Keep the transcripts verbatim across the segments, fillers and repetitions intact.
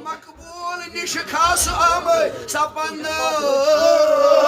مقبول نِش خاص آمٕتۍ سپنہٕ۔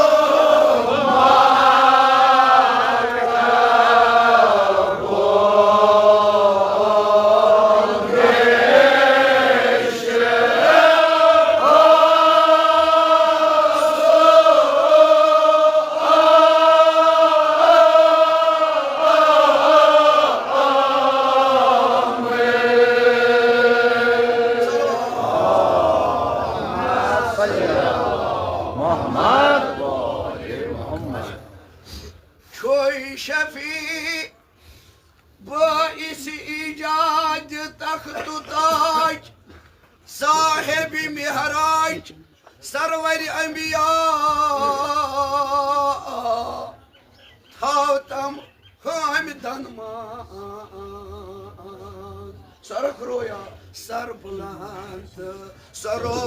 محمد وآل محمد۔ چھوے شفیع باعث ایجاد تخت و تاج، صاحب معراج، سرور انبیاء، تھاو تم حامدن منٛز۔ سرخ رویا سر بلند سرو۔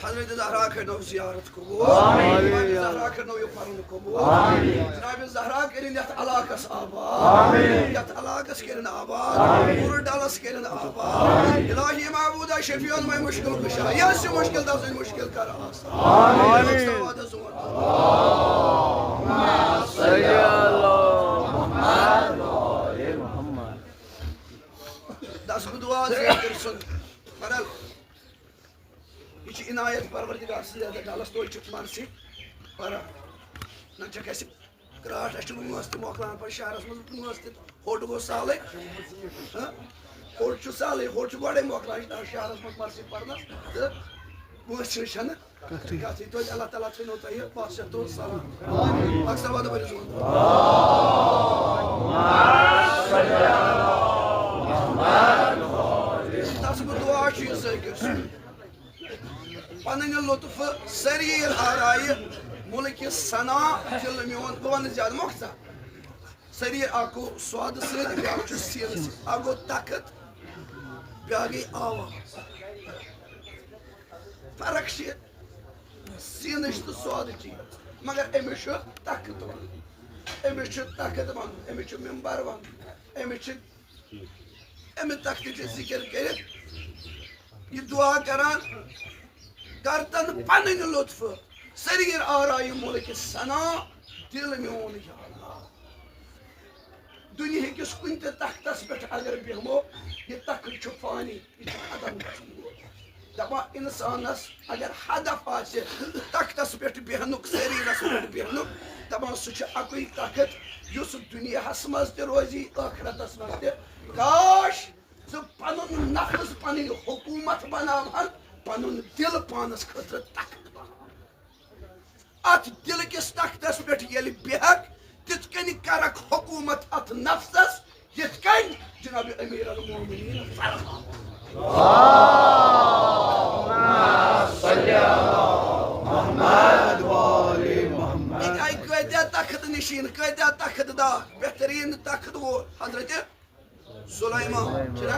حضرت زہرا کٔرنو زیارت قبول۔ آمین۔ حضرت زہرا کٔرنو یہِ پرُن قبول۔ آمین۔ جناب زہرا کٔرِن یتھ علاقس آباد۔ آمین۔ یتھ علاقس کٔرِن آباد۔ آمین۔ پوٗرٕ ڈلس کٔرِن آباد۔ آمین۔ الہی معبودا شفیع المے مشکل کشا، یس یہِ مشکل دس مشکل کر آسان۔ آمین۔ آمین۔ صلی اللہ محمد۔ دس بہٕ دُعا ذٲکِر سُنٛد۔ بہرحال، یہِ چھِ عنایت پروردگار سٕنٛز، یتھ ڈلس توتہِ چھِ مرثی پران۔ نہ چھکھ اَسہِ کرٛاٹھ، اَسہِ چھُنہٕ وٲنٛس تہِ مۄکلان پتہٕ شہرس منٛز وٲنٛس تہِ۔ ہوٚٹ گوٚو سہلٕے۔ ہہ؟ ہوٚٹ چھُ سہلٕے، ہوٚٹ چھُ گۄڈے مۄکلان، یہِ چھُ شہرس منٛز مرثی پرنس تہٕ وٲنٛسہِ ہٕنٛز چھنہٕ کتھٕے۔ توتہِ اللہ تعالیٰ تھٲینو تۄہہِ بادشاہ تہٕ سلام۔ اکثر وعدٕ بٔرِو زُوان۔ دس بہٕ دُعا چھُ یہِ ذٲکِر سُنٛد۔ پنٕنۍ لطف سریر آرایہِ ملک ثنا دل میون۔ بہٕ ونہٕ زیادٕ مۄختصر۔ سریر اکھ گوٚو سوادٕ سۭتۍ، بیٛاکھ چھُ سیٖنہٕ سۭتۍ۔ اکھ گوٚو تخت، بیٛاکھ گٔے آواز۔ فرق چھِ سیٖنٕچ تہٕ سوادٕچ۔ مگر أمِس چھُ تخت ونُن، أمِس چھُ تخت ونُن، أمِس چھُ ممبر ونُن، أمِس چھِ أمہِ تختٕچ ذِکِر کٔرِتھ یہِ دُعا کران، کرتن پنٕنۍ لطفہٕ سریر آرایہِ ملک ثنا دل میون یا اللہ۔ دُنیہکِس کُنہِ تہِ تختس پٮ۪ٹھ اگر بیٚہمو، یہِ تخت چھُ فانی، یہِ چھُ ختم گژھن وول۔ دپان انسانس اگر ہدف آسہِ تختس پٮ۪ٹھ بیہنُک، سریرس پٮ۪ٹھ بیہنُک، دپان سُہ چھُ اکُے تخت یُس دُنیاہس منٛز تہِ روزِ، ٲخرتس منٛز تہِ۔ کاش ژٕ پنُن نفس، پنٕنۍ حکومت بناوہن، پنُن دل پانس خٲطرٕ تخت بناوہن۔ اتھ دل کِس تختس پٮ۪ٹھ ییٚلہِ بیہکھ، تِتھ کٔنۍ کرکھ حکومت اتھ نفسس، یِتھ کٔنۍ جناب امیر المومنین فرمان۔ ییٚتہِ آیہِ کۭتیاہ تخت نشین، کۭتیاہ تخت دار، بہترین تخت وول حضرت سلیمان، چھُنہ؟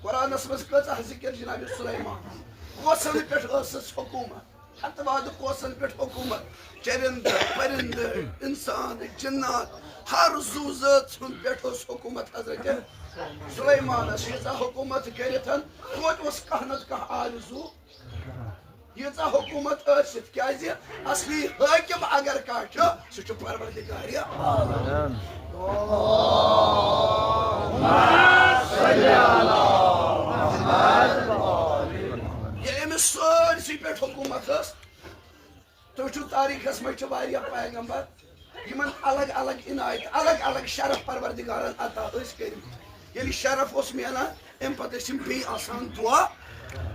قرآنس منٛز کۭژاہ ذِکِر جناب سلیمان۔ کوسن پٮ۪ٹھ ٲسٕس حکوٗمت، ہتہٕ وادٕ کوسن پٮ۪ٹھ حکوٗمت، چرندٕ، پرندٕ، انسان، جنات، ہر زُو زٲژ ہُنٛد پٮ۪ٹھ اوس حکوٗمت حضرت سلیمانس۔ ییٖژاہ حکوٗمت کٔرِتھ توتہِ اوس کانٛہہ نتہٕ کانٛہہ آرزوٗ۔ ییٖژاہ حکوٗمت ٲسِتھ، کیٛازِ اصلی حٲکِم اگر کانٛہہ چھُ، سُہ چھُ پروردگار عالم۔ ییٚلہِ أمِس سٲرسٕے پٮ۪ٹھ حکوٗمت ٲس، تُہۍ وٕچھِو تٲریٖخس منٛز چھِ واریاہ پیغمبر، یِمن الگ الگ عنایت، الگ الگ شرف پروردگارن عطا ٲسۍ کٔرمٕتۍ۔ ییٚلہِ شرف اوس میلان، امہِ پتہٕ ٲسۍ یِم بیٚیہِ آسان دعا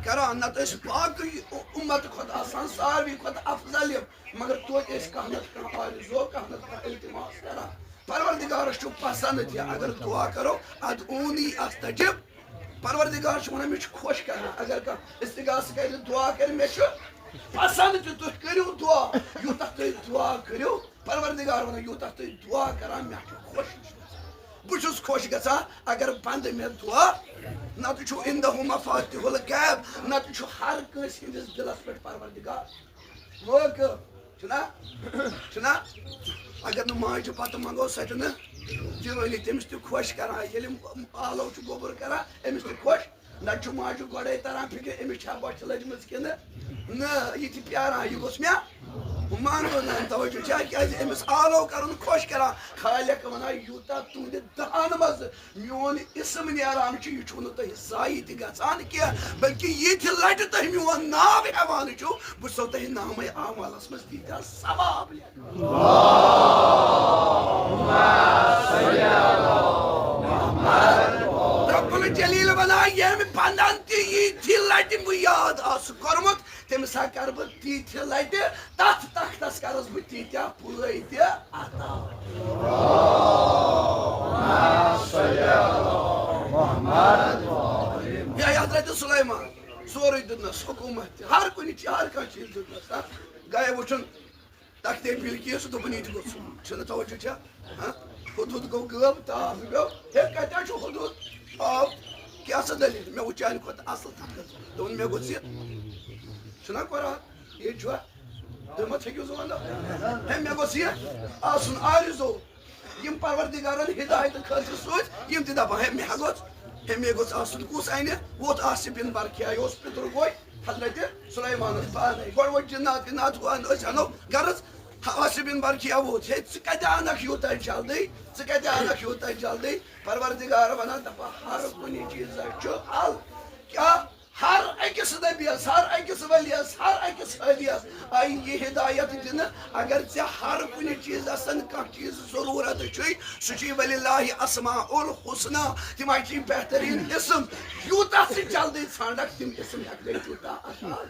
کران، نتہٕ ٲسۍ باقٕے اُ-، امت کھۄتہٕ آسان ساروی کھۄتہٕ افضل یِم، مگر توتہِ ٲسۍ کانٛہہ نتہٕ کانٛہہ آرزو، کانٛہہ نتہٕ کانٛہہ التماس کران۔ پروردگارس چھُ پسند تہِ اگر دعا کرو، ادعونی استجب۔ پروردگار چھُ وَنان، مےٚ چھُ خۄش کران اگر کانٛہہ استغاثہٕ کرِ، دُعا کرِ، مےٚ چھُ پسند کہِ تُہۍ کٔرِو دُعا۔ یوٗتاہ تُہۍ دُعا کٔرِو، پروردگار وَنان، یوٗتاہ تُہۍ دُعا کران، مےٚ چھُ خۄش۔ بہٕ چھُس خۄش گژھان اگر بندٕ مےٚ دُعا، نتہٕ چھُ عندہ مفاتیح الغیب، نتہٕ چھُ ہر کٲنٛسہِ ہٕنٛدِس دِلس پٮ۪ٹھ پروردگار۔ وٲقعہٕ چھُنا؟ چھُنا؟ اگر نہٕ ماجہِ بتہٕ منٛگو، سۄ تہِ نہٕ دِوٲنی، تٔمِس تہِ خۄش کران۔ ییٚلہِ آلو چھُ گوٚبُر کران، أمِس تہِ خۄش۔ نتہٕ چھُ ماجہِ گۄڈَے تران فِکرِ، أمِس چھا بۄچھِ لٔجمٕژ کِنہٕ نہ، یہِ تہِ پیاران، یہِ گوٚژھ مےٚ مانُن۔ توجہ چھا؟ کیازِ أمِس آلو کرُن خۄش کران۔ خالق ونان، یوٗتاہ تُہنٛدِ دہن منٛز میون اسم نیران چھُ، یہِ چھُو نہٕ تۄہہِ ضایع تہِ گژھان کینٛہہ، بلکہِ ییٚتہِ لٹہِ تۄہہِ میون ناو ہٮ۪وان چھُو، بہٕ چھُسو تۄہہِ نامے اعمالس منٛز تیٖتیٛاہ ثواب لیکھان۔ رب الجلیل ونان، ییٚمہِ بندن تہِ ییٚتہِ لٹہِ بہٕ یاد آسہٕ کوٚرمُت، تٔمِس ہا کرٕ بہٕ تیٖتہِ لٹہِ، تتھ تختس کرس بہٕ تیٖتیٛاہ پٲے تہِ عطا۔ یا حضرت سلیمان، سورُے دیُتنس، حکومت تہِ، ہر کُنہِ چی-، ہر کانٛہہ چیٖز دیُتنس۔ ہا؟ گٔیے وٕچھُن تختِ بلقیس، دوٚپُن، یہِ تہِ گوٚژھ ژھُنُن۔ چھُنہٕ توجہ چھا؟ ہا؟ ہُدہُد گوٚو غٲب، تاپھ پیوٚو۔ ہے، کتہِ چھُ ہُدہُد؟ آو۔ کیٛاہ سا دٔلیٖل؟ مےٚ وٕچھ چانہِ کھۄتہٕ اصل تخت۔ دوٚپُن، مےٚ گوٚژھ یہِ۔ چھُنہ قرآن؟ ییٚتہِ چھُوا؟ تُہۍ ما تھٔکِو زُوان دۄہ؟ ہے، مےٚ گوٚژھ یہِ آسُن آرزو۔ یِم پروردگارن ہدایت خٲطرٕ سوٗزۍ، یِم تہِ دپان، ہے، مےٚ ہا گوٚژھ، ہے، مےٚ گوٚژھ آسُن۔ کُس انہِ؟ ووت آصف بن برخیا، یہِ اوس پِتُر گوے حضرت سلیمانس پانے۔ گۄڈٕ ووت جنات وِنات، ہُہ ان، أسۍ انو غرض۔ آصف بن برخیا ووت، ہے، ژٕ کتہِ انکھ یوٗتاہ جلدی؟ ژٕ کتہِ انکھ یوٗتاہ جلدی؟ پروردگار ونان، دپان، ہر کُنہِ چیٖزس چھُ حل۔ کیٛاہ؟ ہر أکِس نبیَس، ہر أکِس ؤلیَس، ہر أکِس ہٲدیَس آیہِ یہِ ہدایت دِنہٕ، اگر ژےٚ ہر کُنہِ چیٖزَس کانٛہہ چیٖز ضروٗرت چھُے، سُہ چھُے وللہ اسماء الحسنی، تِم آیہِ چھِ بہتریٖن اسم، یوٗتاہ ژٕ جلدی ژھانڈکھ، تِم اسم ہٮ۪کھ نہٕ تیوٗتاہ عطا۔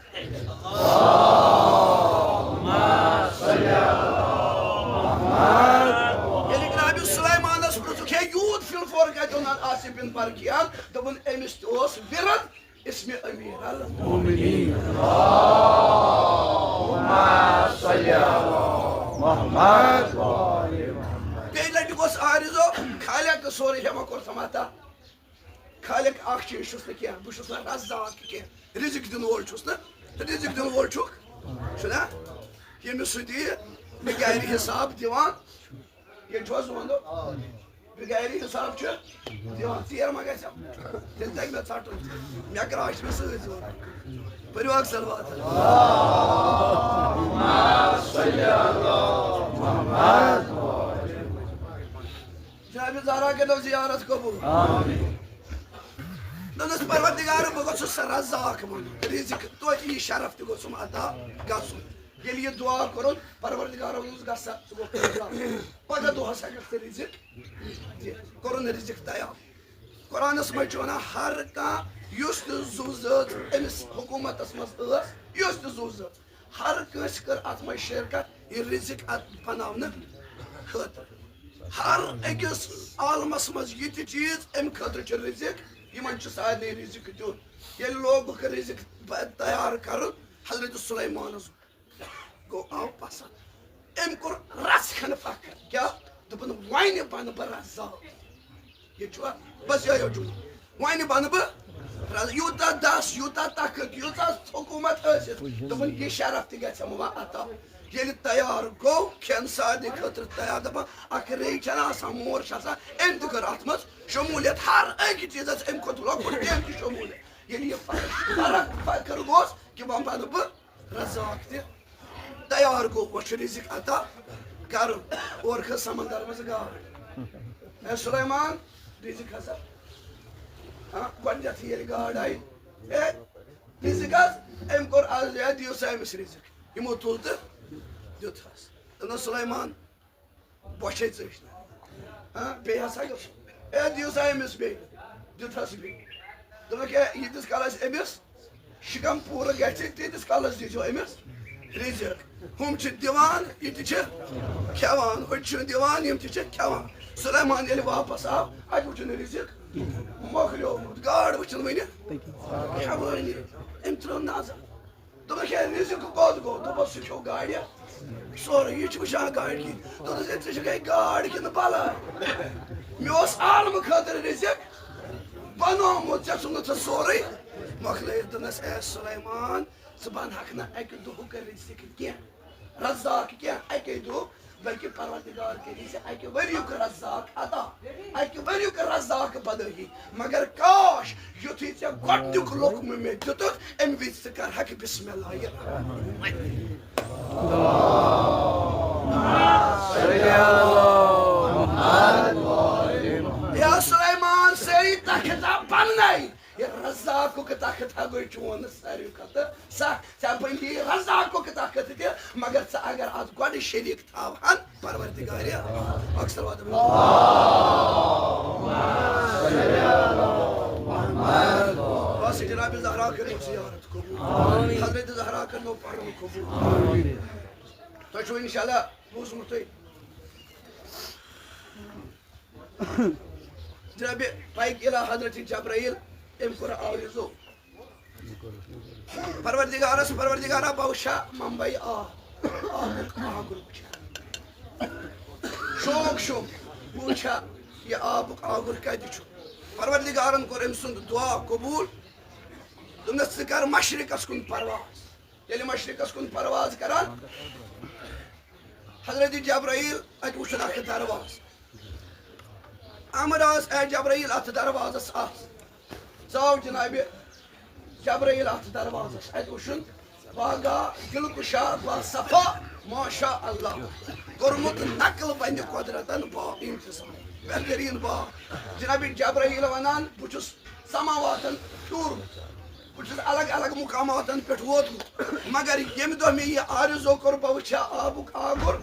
ییٚلہِ جناب سلیمانس پرٛژھُکھ، ہے، یوٗت فِل فور کتہِ اوٚن آصف بن برخیاہن؟ دوٚپُن، أمِس تہِ اوس ورد اسم امیر المومنین۔ اللہم صل علی محمد۔ بیٚیہِ لٹہِ گوٚژھ آرزو، خالق سورُے ہٮ۪وان کوٚر سماتا۔ خالق اکھ چیٖز چھُس نہٕ کینٛہہ، بہٕ چھُس نہٕ رزاق کینٛہہ، رزق دِنہٕ وول چھُس نہٕ، رزق دِنہٕ وول چھُکھ، چھُنا؟ ییٚمِس سۭتۍ یہِ بغیر حساب دِوان، ییٚتہِ چھُوا زوندو؟ بغیر حساب چھُ دِوان، ژیر ما گژھِ؟ تیٚلہِ تَگہِ مےٚ ژَٹُن۔ مےٚ کرٛاش مےٚ سۭتۍ زوندو۔ پٔرِو اکھ صلوات۔ جناب زہرا کٔرِو زیارت قبول۔ دوٚپنَس، پروردگار، بہٕ گوٚژھُس رزاق بَنُن۔ رزق توتہِ یہِ شرف تہِ گوٚژھُم عطا گژھُن۔ ییٚلہِ یہِ دُعا کوٚرُن، پروردگارَن ووٚنُس، گژھ سا، ژٕ گوٚو پروردگار۔ پگاہ دۄہَس ہٮ۪کَکھ ژٕ رزق دِتھ۔ کوٚرُن رزق تیار۔ قرآنَس منٛز چھُ وَنان، ہر کانٛہہ یُس تہِ زُو زٲژ أمِس حکوٗمتَس منٛز ٲس، یُس تہِ زُو زٲژ، ہر کٲنٛسہِ کٔر اَتھ منٛز شرکت، یہِ رزق اَتھ بناونہٕ خٲطرٕ۔ ہر أکِس عالمَس منٛز یہِ تہِ چیٖز، اَمہِ خٲطرٕ چھُ رزق، یِمَن چھُ سارنٕے رزق دیُن۔ ییٚلہِ لوگُکھ رزق ب-، تیار کَرُن، حضرت سلیمانَس گوٚو، آو پسنٛد۔ أمۍ کوٚر رژھ کھنٛڈ فخر۔ کیٛاہ؟ دوٚپُن، وۄنۍ بنہٕ بہٕ رزاق۔ یہِ چھُوا؟ بس یِہوٚے یوت چھُ۔ وۄنۍ بنہٕ بہٕ رز-، یوٗتاہ دس، یوٗتاہ تخت، یوٗتاہ حکوٗمت ٲسِتھ۔ دوٚپُن، یہِ شرف تہِ گژھٮ۪م وۄنۍ عطا۔ ییٚلہِ تیار گوٚو، کھٮ۪ن سارنٕے خٲطرٕ تیار، دپان، اکھ ریٚہہ چھنہٕ آسان، مور چھُ آسان، أمۍ تہِ کٔر اتھ منٛز شموٗلیت، ہر أکۍ چیٖزس أمۍ کھۄتہٕ لۄکُٹ تہِ أمۍ تہِ شموٗلیت۔ ییٚلہِ یہِ فرق، فرق، فخر گوٚوس کہِ وۄنۍ بنہٕ بہٕ رزاق تہِ تیار گوٚو، وۄنۍ چھُ رزق عطا کرُن۔ اورٕ کھٔژ سمندر منٛز گاڈ۔ اے سلیمان، رزق ہسا۔ ہاں، گۄڈٕنیتھٕے ییٚلہِ گاڈ آیہِ، اے، رزق حظ، أمۍ کوٚر عرض، اے، دِیِو سا أمِس رزق۔ یِمو تُل تہٕ دیُت حظ۔ دوٚپنَس، سلیمان، بۄچھے ژٔج نہٕ۔ ہاں، بیٚیہِ ہسا گوٚژھ، اے، دِیِو سا أمِس بیٚیہِ۔ دیُت ہس بیٚیہِ۔ دوٚپُکھ، اے، ییٖتِس کالس أمِس شِکم پوٗرٕ گژھِ، تیٖتِس کالس دیٖزیو أمِس رِزِق۔ ہُم چھِ دِوان، یہِ تہِ چھِ کھٮ۪وان، ہُہ تہِ چھُ دِوان، یِم تہِ چھِ کھٮ۪وان۔ سلیمان ییٚلہِ واپس آو، اَتہِ وُچھُن رِزِق۔ مۄکلیومُت، گاڈ وٕچھِن وٕنہِ کھٮ۪وٲنی۔ أمۍ ترٲو نظر، دوٚپُن، ہے، رِزِق کوٚت گوٚو؟ دوٚپُن، سُہ کھیوٚو گاڈِ سورُے، یہِ چھُ وٕچھان گاڈِ کِنۍ۔ دوٚپنَس، ہے، ژےٚ چھُکھ ہے گاڈ کِنہٕ بَلاے؟ مےٚ اوس عالمہٕ خٲطرٕ رِزِق بَنومُت، ژےٚ ژھُنُتھ سُہ سورُے مۄکلٲیِتھ۔ دوٚپنَس، اے سُلیمان، ژٕ بَنہَکھ نہٕ اَکہِ دۄہُک رِزِق کینٛہہ، رزاق کینٛہہ اَکے دۄہ، بلکہِ پروردگار کٔرِی ژےٚ اَکہِ ؤریُک رزاق عطا، اَکہِ ؤریُک رزاق بنٲیی۔ مگر کاش، یُتھُے ژےٚ گۄڈٕنیُک لقمہٕ مےٚ دیُتُتھ، اَمہِ وِزِ ژٕ کرہکھ بسم اللہ الرحمن الرحیم۔ یا سلیمان، سٲری تخت پننے۔ یہِ رزاقُک تخت ہا گوٚو چون ساروی کھۄتہٕ سخ۔ ژےٚ بنی رزاقُک تخت تہِ، مگر ژٕ اگر اتھ گۄڈٕ شریٖک تھاوہن پروردگار۔ اکثر وعدہ۔ بس جناب زہرا کٔرِو زیارت قبول۔ حضرت زہرا کٔرِو پرُن قبول۔ تۄہہِ چھُو انشاءاللہ بوٗزمُتٕے۔ جناب، پایک الی حضرت جبرائیل، أمۍ کوٚر عارضو۔ پروردگارس، پروردگارا، بہٕ وٕچھا ممبئی آب، آبُک آگُر وٕچھا۔ شوق چھُم، بہٕ وٕچھا یہِ آبُک آگُر کتہِ چھُ۔ پروردگارن کوٚر أمۍ سُنٛد دعا قبول۔ دوٚپنس، ژٕ کر مشرقس کُن پرواز۔ ییٚلہِ مشرقس کُن پرواز کران، حضرت جبرائیل اتہِ وٕچھُن اکھ دروازٕ۔ امر آس، اے جبرائیل، اتھ دروازس آس۔ ژاو جناب جبرائیل اتھ دروازس، اتہِ وٕچھُن باغا دلکشا با صفا، ماشاء اللہ، کوٚرمُت نقل بنہِ قدرتن با انتظام، بہترین باغ۔ جناب جبرائیل ونان، بہٕ چھُس سماواتن ٹوٗرمُت۔ بہٕ چھُس الگ الگ مقاماتن پٮ۪ٹھ ووتمُت، مگر ییٚمہِ دۄہ مےٚ یہِ آرزو کوٚر، بہٕ وٕچھِ ہا آبُک آگُر،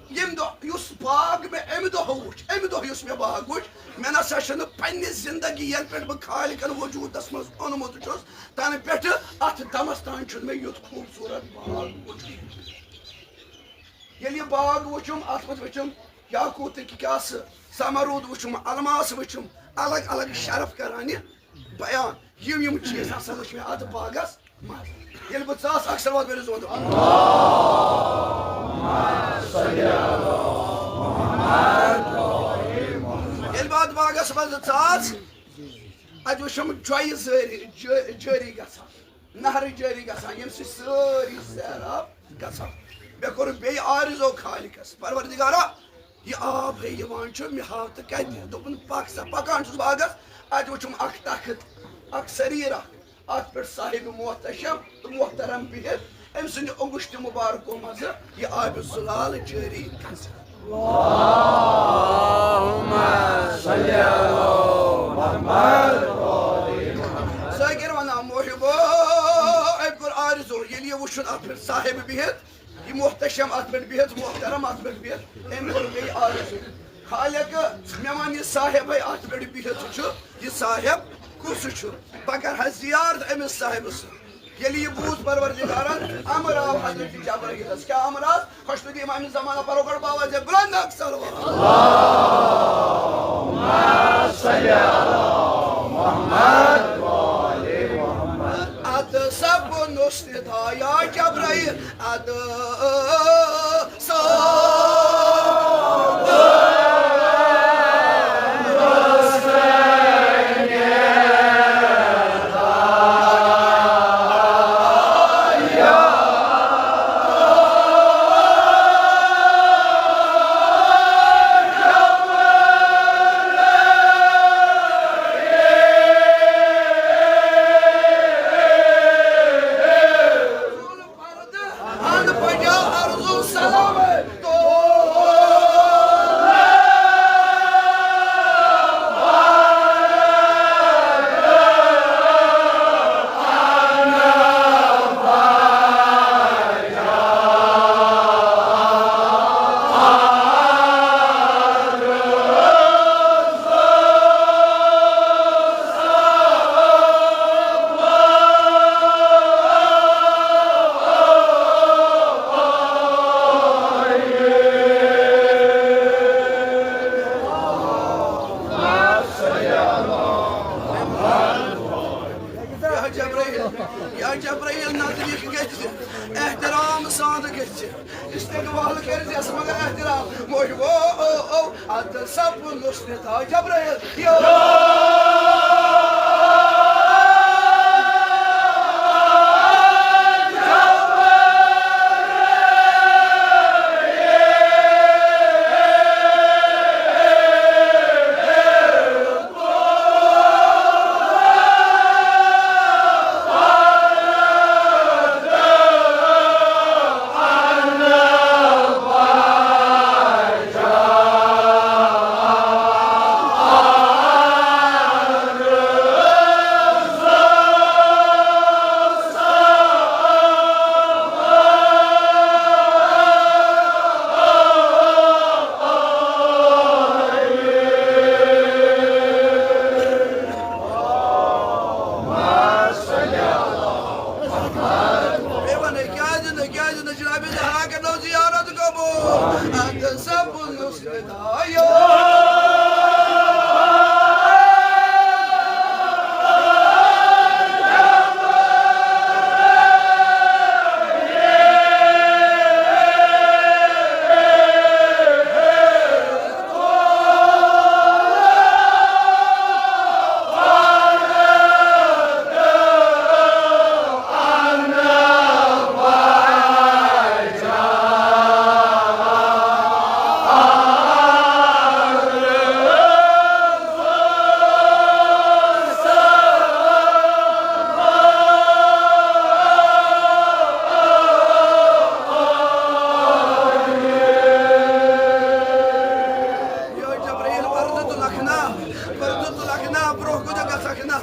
ییٚمہِ دۄہ یُس باغ مےٚ اَمہِ دۄہ وُچھ، اَمہِ دۄہ یُس مےٚ باغ وُچھ، مےٚ نہ سا چھُنہٕ پننہِ زندگی ین پٮ۪ٹھ بہٕ خالقن وجوٗدس منٛز اوٚنمُت چھُس، تنہٕ پٮ۪ٹھٕ اتھ دمس تام چھُنہٕ مےٚ یُتھ خوٗبصوٗرت باغ وُچھمُت۔ ییٚلہِ یہِ باغ وُچھُم، اتھ منٛز وُچھُم یاقوٗتٕکۍ کیٛاہ سُہ، زمرود وُچھُم، الماس وُچھُم، الگ الگ شرف کران یہِ بیان۔ یِم یِم چیٖز ہسا وٕچھ مےٚ اتھ باغس منٛز۔ ییٚلہِ بہٕ ژاس، اکثر واتہٕ مےٚ رِضوان۔ ییٚلہِ بہٕ اتھ باغس منٛز ژاس، اتہِ وٕچھم جۄیہِ زٲری، جٲ-، جٲری گژھان، نہرٕ جٲری گژھان، ییٚمہِ سۭتۍ سٲری سیراب گژھان۔ مےٚ کوٚر بیٚیہِ آرزو خالقس، پروردگارا، یہِ آب ہے یِوان چھُ، مےٚ ہاو تہٕ کَتہِ؟ دوٚپُن، پَکھ سا۔ پَکان چھُس باغَس، اَتہِ وُچھُم اَکھ تَخت، اَکھ سٔریٖر اَکھ، اَتھ پٮ۪ٹھ صاحب محتشم تہٕ محترم بِہِتھ، أمۍ سٕنٛدِ اوٚنٛگُشتہِ مُبارکو منٛزٕ یہِ آبِ زُلال جٲری گژھان۔ ذٲکِر وَنان، محبو، أمۍ کوٚر آرزو، ییٚلہِ یہِ وُچھُن اَتھ پٮ۪ٹھ صاحب بِہِتھ، یہِ محتشم اتھ پٮ۪ٹھ بِہِتھ، محترم اتھ پٮ۪ٹھ بِہِتھ، أمۍ کوٚر بیٚیہِ آرزو۔ خالق، مےٚ وَن، یہِ صاحبے اتھ پٮ۪ٹھ بِہِتھ چھُ، یہِ صاحب کُس چھُ؟ بہٕ کرٕ ہا زیارت أمِس صاحبہٕ سٕنٛز۔ ییٚلہِ یہِ بوٗز پروردگارن، امر آو حضرت جبرائیلس۔ کیٛاہ امر آو؟ خۄشنُدی امام زمانہ پرو گۄڈٕ باوا زِ بلند اکھ صلوات۔ اتھ سپنُس تہِ تھایا جبرائیل ادٕ سا۔ اَن پجا عرض یا جبرائیل نزدیٖک گژھِ، احترام سان گژھِ، استقبال کٔرۍزٮ۪س مگر احترام۔ موجبو او او ادٕ سپُن نُسرت آو جبرائیل۔ یا بیٚیہِ وَنَے، کیٛازِ نہٕ، کیٛازِ نہٕ؟ جناب زہرا کَرنو زیارت قبول۔ اَدٕ سا بُنُس یا جبرائیل، پردٕ تُلکھ نا، پردٕ تُلکھ نا، برٛونٛہہ کُن گژھکھ نا۔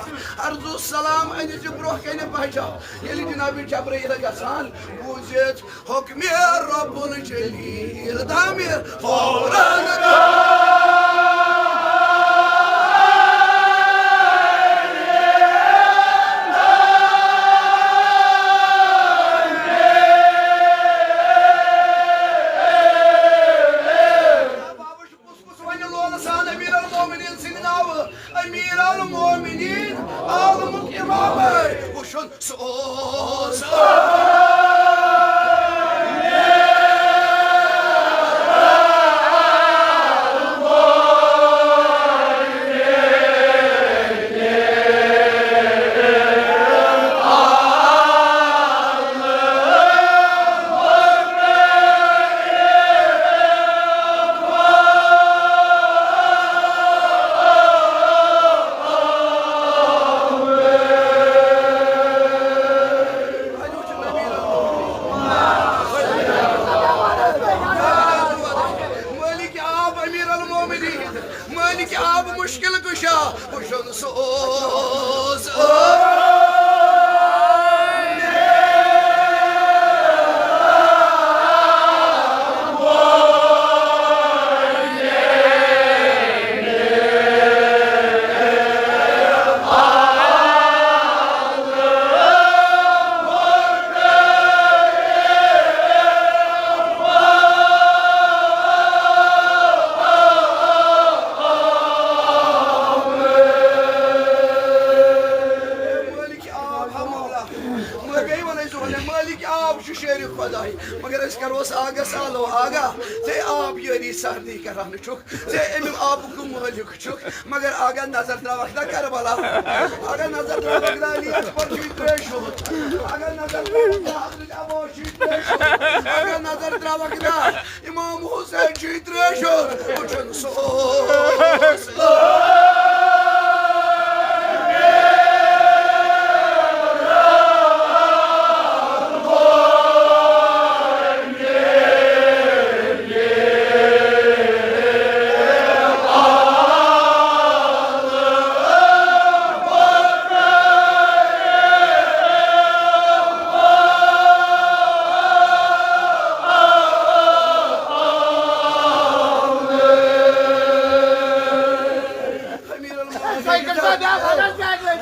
عرض السلام أنِتھ چھِ برٛونٛہہ کَنہِ پہچان۔ ییٚلہِ جناب جبرائیل گژھان، بوٗزِتھ حُکمِ رب الجلیل تعمیٖر فوراً۔ کُس کُس وَنہِ لولہٕ سان أمیٖر المومنیٖن سٕنٛدِ ناوٕ؟ أمیٖر المومنیٖن، عالمُک اِمام، وٕچھُن سُہ اوس۔ مٲلِک آب أمیٖر المومنیٖن، مٲلِک آب مُشکِل کُشا، وٕچھُن سُہ اوس۔ مٲلِک آب، ہا مولا۔ مگر بیٚیہِ وَنَے ژٕ وَنَے، مٲلِک آب چھُ شیرِ خۄداے، مگر أسۍ کَروس آگاہ سالو آگاہ، ژے آب یٲری سردی کَران چھُکھ، ژے اَمہِ آبُک مٲلِک چھُکھ، مگر آگاہ نظر ترٛاوَکھ نا کربلا، آگاہ نظر ترٛاوَکھ نا علی اکبر چھُے ترٛیشوٗر، آگاہ نظر ترٛاوَکھ نا حضرت عباس چھُے ترٛیشوٗر، آگاہ نظر ترٛاوَکھ نا امام حسین چھُے ترٛیشوٗر، وٕچھُن سُہ اوس۔ امیر المؤمنین۔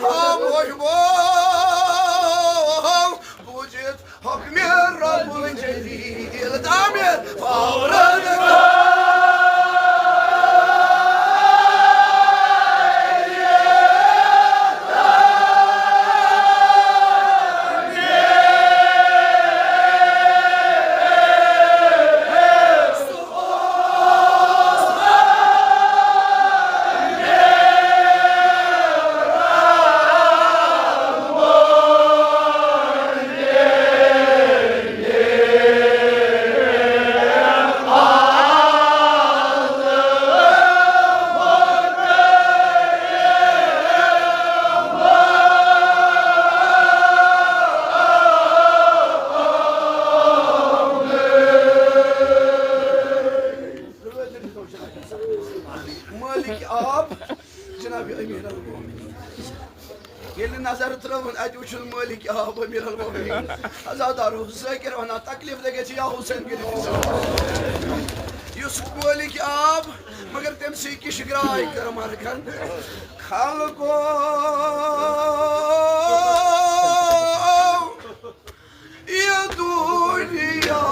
آ، موج بوو، بوٗزِتھ حُکمِ رب الجلیل تعمیٖر فوراً۔ نظر ترٲوٕن، اَتہِ وٕچھُن مٲلِک آب، أمیٖر المومنیٖن۔ عزادارو، ذٲکِر وَنان، تکلیٖف دے گژھِ یا حسین کِنۍ حسین۔ یُس مٲلِک آب، مگر تٔمۍ سٕے کِش گرٛاے کٔر مرگن۔ خلقو، یہِ دُنیا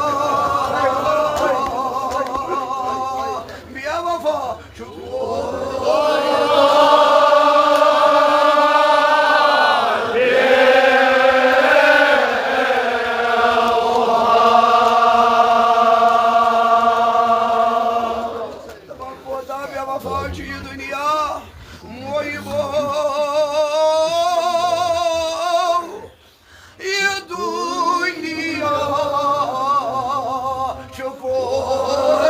بے وفا چھُ۔ دَپان کوتاہ بے وفا چھُ یہِ دُنیا، مویہِ گوٚو۔ یہِ دُنیا چھُ پوٚز۔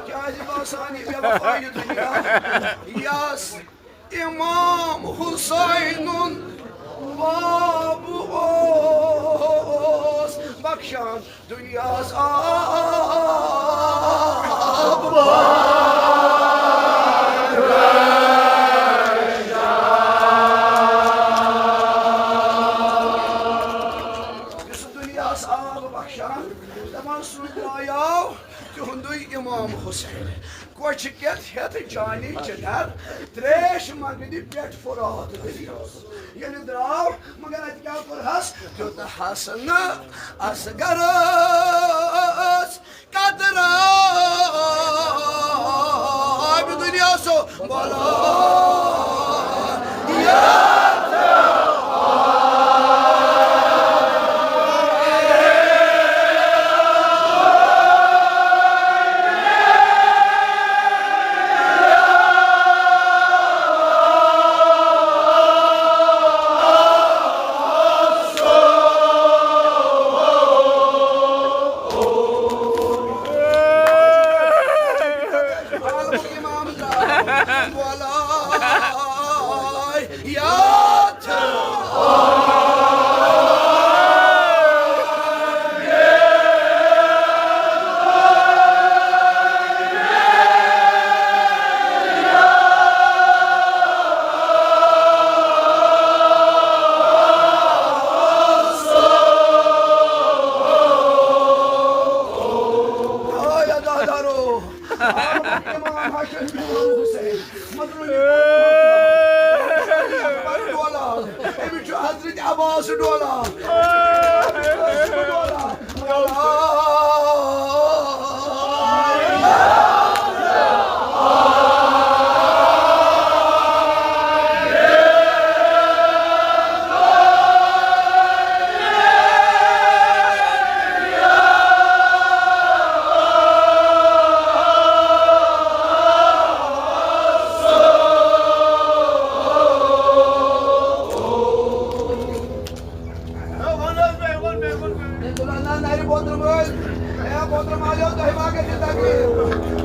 کیٛازِ باسان یہِ بے وفا یہِ دُنیا؟ یَس امام حسینُن باب اوس بخشان دُنیاہَس آب۔ یُس دُنیاہَس آب بخشان، دَپان سُہ درٛایاو تِہُنٛدُے امام حسین۔ کۄچھِ کٮ۪تھ ہٮ۪تھ جانی چنار، تریش منگنہِ پٮ۪ٹھ فرات دٔریاوس۔ ییٚلہِ درٛاو، مگر اَتہِ کیٛاہ کوٚرہس؟ دیُت حسن اصغرس قطرہ آبِ دُنیا سو بولا۔ عالمُک امام درٛاو وۄلایت۔ آے عزادارو، امام حسن، امام حسین، مطلب، ڈولان، أمِس چھُ حضرت عباس ڈولان، أمِس چھُ ڈولان۔ نرِ بوتلہٕ وٲلۍ، اے بوتلہٕ مالیو، تۄہہِ ما گژھِ تکلیٖف؟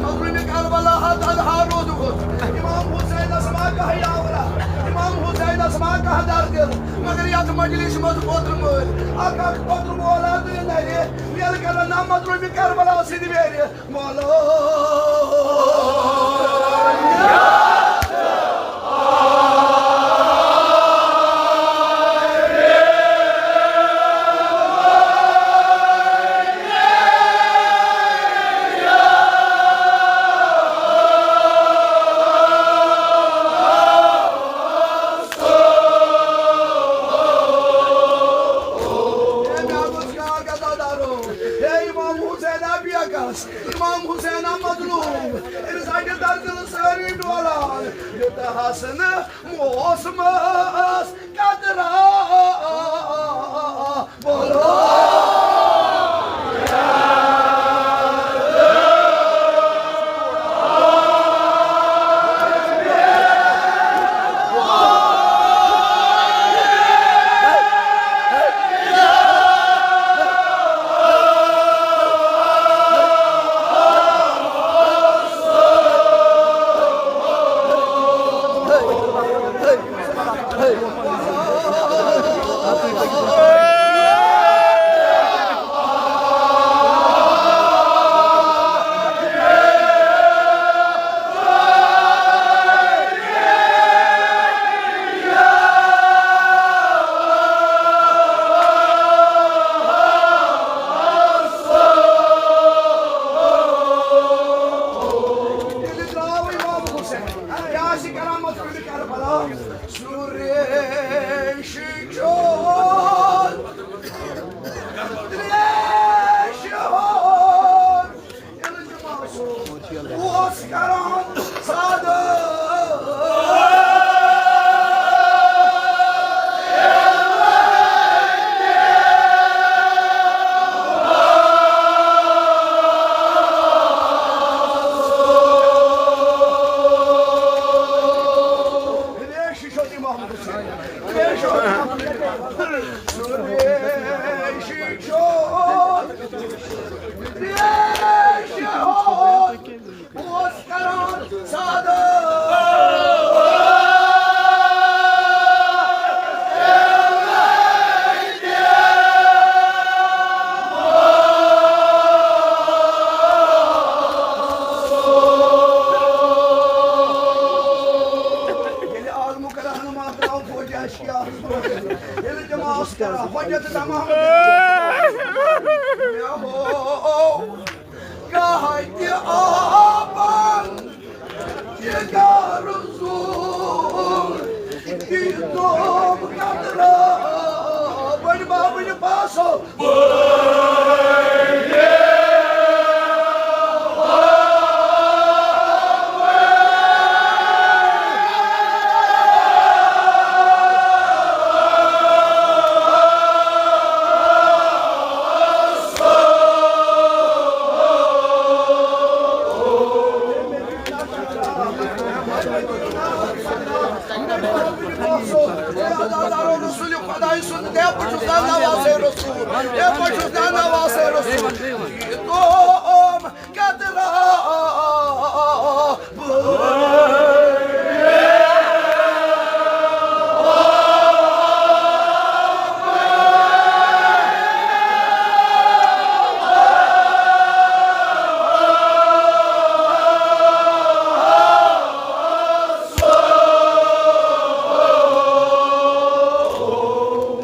مظلوٗمِ کربلا ہتھ اَدہا روٗدمُت۔ امام حسینس ما کانٛہہ یاورا؟ امام حسینس ما کانٛہہ دردِل؟ مگر یتھ مجلس منٛز بوتلہٕ وٲلۍ، اکھ اکھ بوتلہٕ وول آو تہٕ نرِ، ییٚلہِ کرن نا مظلوٗمِ کربلا سٕنٛدِ ویرِ۔ مولا۔ ہے امام حسین بیکس، امام حسین مظلوم، أمِس اَتہِ دردِل سٲری ڈولان۔ یوٗتاہ حسن موسمس قدرا بولو۔ تمام۔ مےٚ ہو کاہتہِ آبن یہِ گرٕ زوٗ، یہِ دوٚب قطرٕ بٔڑۍ بابٕنۍ پاسو۔ رسول خدای سُنٛد، ہے بہٕ چھُس ناواسے رسول، ہے بہٕ چھُس ناواسے رسول۔ یہِ دوٚب قطرٕ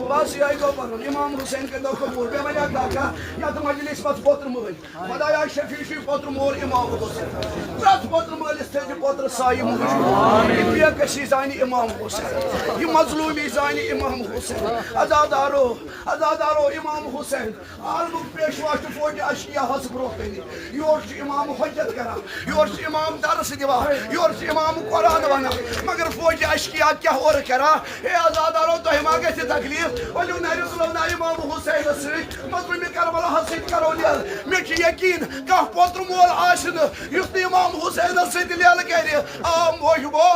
بس، یِہوٚے گوٚو پَنُن۔ امام حسین کٔرۍتو قبوٗل۔ مےٚ وَنیٛاکھ اَکھ کَتھ، یَتھ مجلس منٛز پوترٕ مٲلۍ، خۄدایا شفیع چھُے پوترٕ مول امام حسین۔ پرٛٮ۪تھ پوترٕ مٲلِس تھٲیزِ پوترٕ سایہِ موٗجوٗد۔ یہِ بے کسی زانہِ امام حسین، یہِ مظلوٗمی زانہِ امام حسین۔ عزادارو، عزادارو، امام حسین عالمُک پیشوا چھُ فوجہِ اشکیاہس برونٛہہ کنہِ۔ یورٕ چھُ امام حجت کران، یورٕ چھُ امام درس دِوان، یورٕ چھُ امام قرآن ونان، مگر فوجہِ اشکیا کیٛاہ اورٕ کران؟ ہے عزادارو، تۄہہِ ما گژھِ تکلیف؟ ؤلِو نرِ تُلو نا امام حسینس سۭتۍ، مظلومِ کربلاہس سۭتۍ کرو لیل۔ مےٚ چھُ یقین، کانٛہہ پوترٕ مول آسہِ نہٕ، یُس نہٕ امام حسینس سۭتۍ لیل کرِ۔ آ محبو،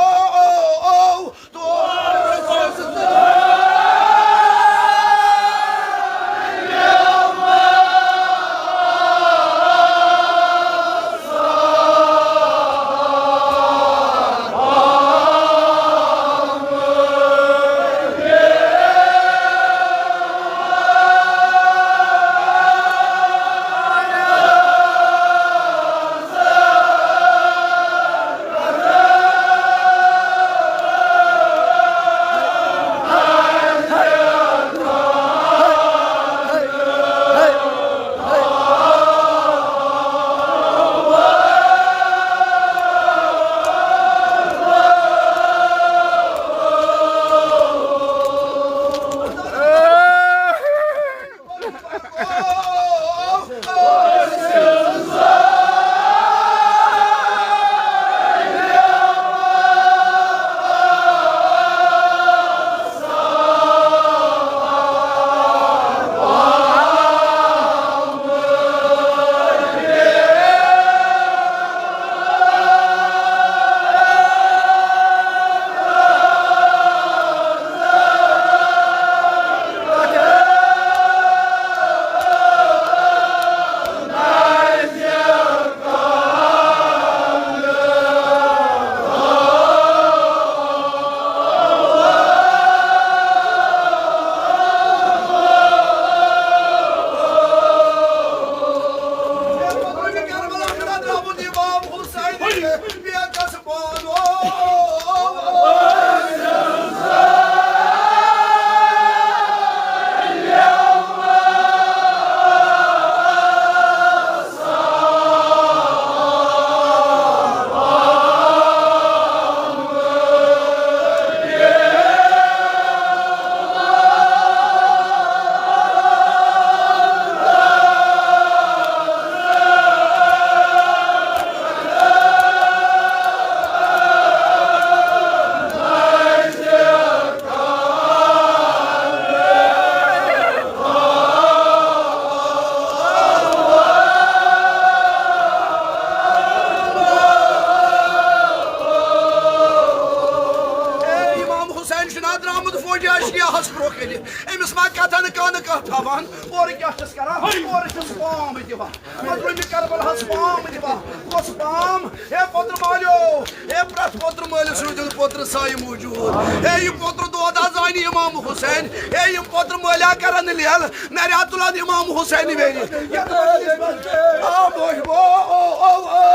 اے امام حسین چھُنہ درٛامُت فوجی اشکیاہس برٛونٛہہ کنہِ؟ أمِس ما کتھن کانہٕ کانہہ تھاوان؟ اورٕ کیٛاہ چھِس کران؟ اورٕ چھِس پام دِوان۔ مظلومِ کربلاہس پام دِوان۔ کۄس پام؟ ہے پوترٕ مالیو، ہے پرٛٮ۪تھ پوترٕ مٲلِس روٗزِن پوترٕ سایہِ موٗجوٗد۔ ہے یہِ پوترٕ دود حظ زانہِ امام حسین۔ ہے یِم پوترٕ مٲلۍ ہا کرن لیل، نرِ ہا تُلن امام حسین ویرِ۔ یتھ مجلس منٛز آ بوے بو، او، او، او۔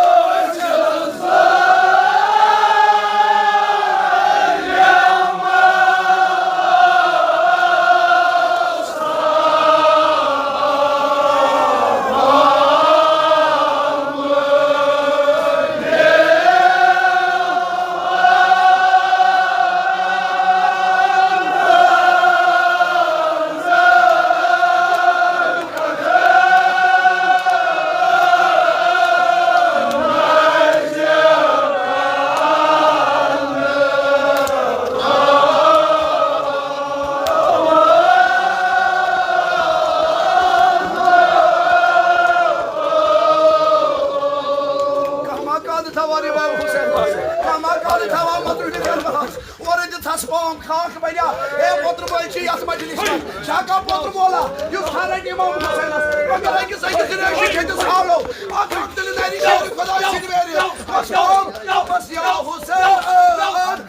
سس پام خاک بنیا۔ اے پوتر مول چھ یتھ مجلس منٛز۔ چھا کانٛہہ پوتر مولا، یُس حضرت امام حسینس مگر أکِس أکِس ریشہِ کھٔتِس کھالو؟ اکھ اکھ تیٚلہِ نرِ شیرِ خۄداے سٕنٛدِ ویرِ۔ بس پام، بس یا حسین۔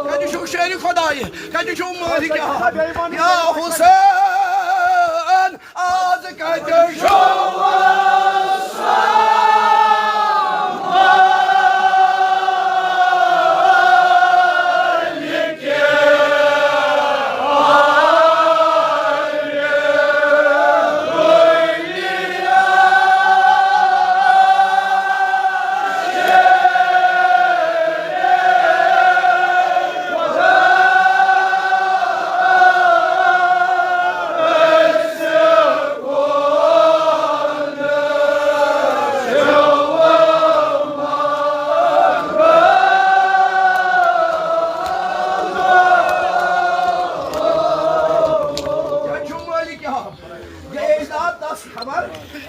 کتہِ چھُو شیرِ خۄدایہِ؟ کتہِ چھُو مٲلِک؟ یا حسین، آز کتہِ چھُو؟ کیٛاہ چھُ مٲلِک یہِ ہاو؟ یہِ ٲسۍ دَپان تَس خبر،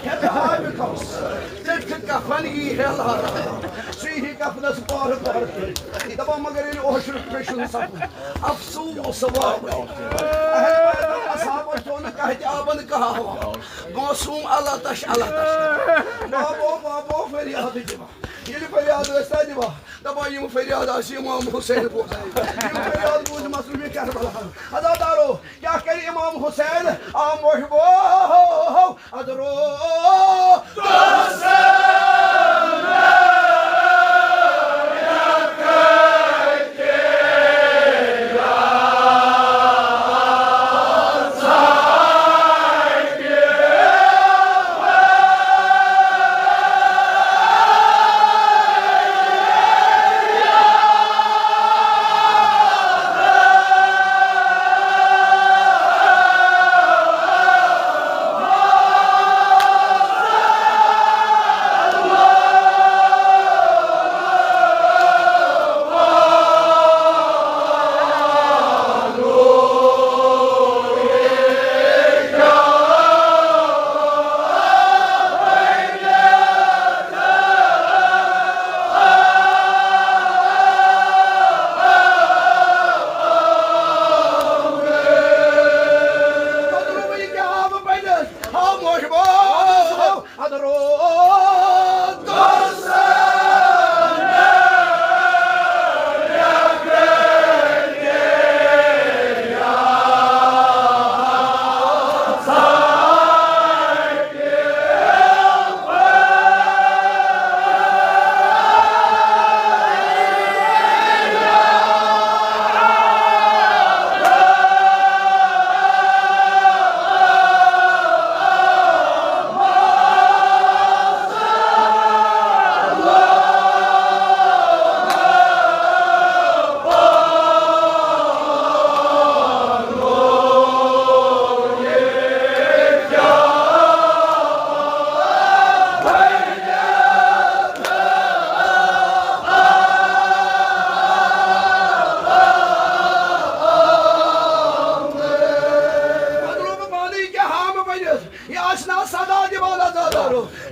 ہیٚتہٕ ہاوِ کھوٚس۔ ژےٚ چھُ کفن یی ہے لاران۔ سُہ یی کفنس پارٕ پارٕ کٔرِتھ۔ دَپان مگر ییٚلہِ اوشرُک پیٚشُن سپُد۔ افسوس واوٕے۔ اہل بیتن اصحابن تھوٚو نہٕ کانٛہہ تہِ آبن کہاوا۔ معصوم اللہ تش، اللہ تش۔ بابو، بابو، فریاد دِوان۔ ییٚلہِ فریاد ٲسۍ نا دِوان، دَپان یِم فریاد آسہِ امام حسین بوزان۔ یِم فریاد بوٗزۍ مصروٗفی کربلا۔ عزادارو، کیٛاہ کرِ امام حسین؟ آ محبو، ادرو۔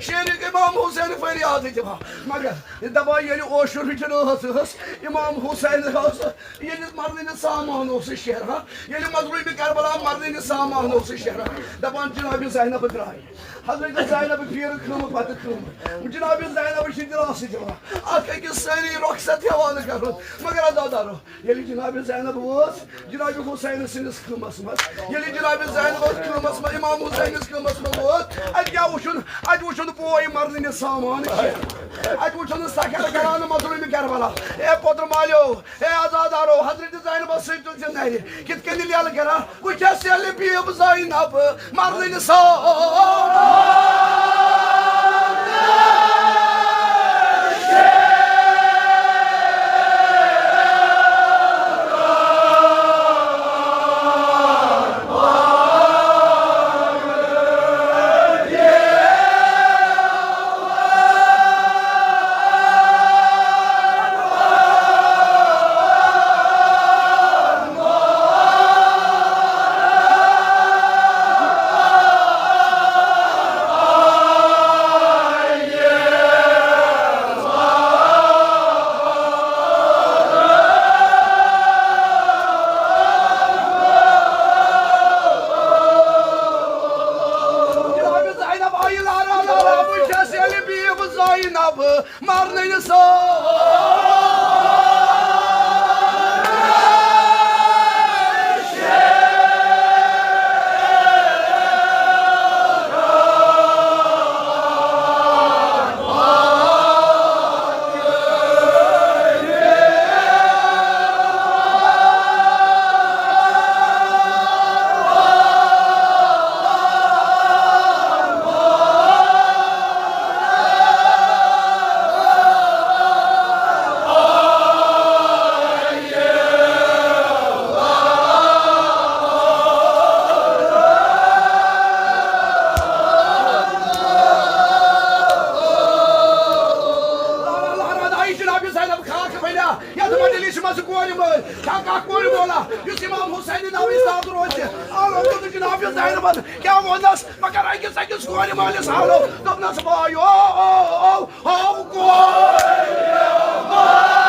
شیرِک امام حسین فریاد دِوان۔ مگر دپان ییٚلہِ اوشُر رٔٹِتھ ٲس، ٲس امام حسین ٲس، ییٚلہِ مرنہٕ نِش سامان اوس شیران، ییٚلہِ مظلوم کربلا مرنہٕ نِش سامان اوس شیران، دپان جناب زینب درٛاے۔ حضرت زینب پیٖرٕ کٲمہٕ پتہٕ کٲمہٕ۔ جناب زینب چھِ دِلاسہٕ دِوان۔ اکھ أکِس سٲری رۄخصت ہٮ۪وان کرُن۔ مگر عزادارو، ییٚلہِ جناب زینب وٲژ جناب حسین سٕنٛدِس کٲمَس منٛز، ییٚلہِ جناب زینب ٲس کٲمَس منٛز، امام حسین سٕنٛدِس کٲمَس منٛز ووت، اَتہِ کیٛاہ وُچھُن؟ اَتہِ وُچھُن بوے مرنہٕ نِش سامان شیران۔ اَتہِ وُچھُن سخر کران مظلوم کربلا۔ اے پوتر مالیو، اے عزادارو، حضرت زینبس سۭتۍ تُل ژٕ نرِ۔ کِتھ کٔنۍ لیلہٕ کران؟ بہٕ چھَس ییٚلہِ بیٖب زینب مرنہٕ نِش سامان۔ جناب زینب آیہِ لارا لارا، بہٕ چھَس ییٚلہِ بیٖب زینب مرنہٕ نِش سامان۔ لہرن آیہِ جناب زینب خاک بنیا۔ یتھ مجلس منٛز کورِ مٲلۍ چھا کانٛہہ کورِ مولا، یُس امام حسین ناوٕے ساتھ روزِ؟ آو جناب زینبن کیٛاہ ووٚنس؟ مگر أکِس أکِس کورِ مٲلِس آو دوٚپنس، بایو، او، او، او، کورِ۔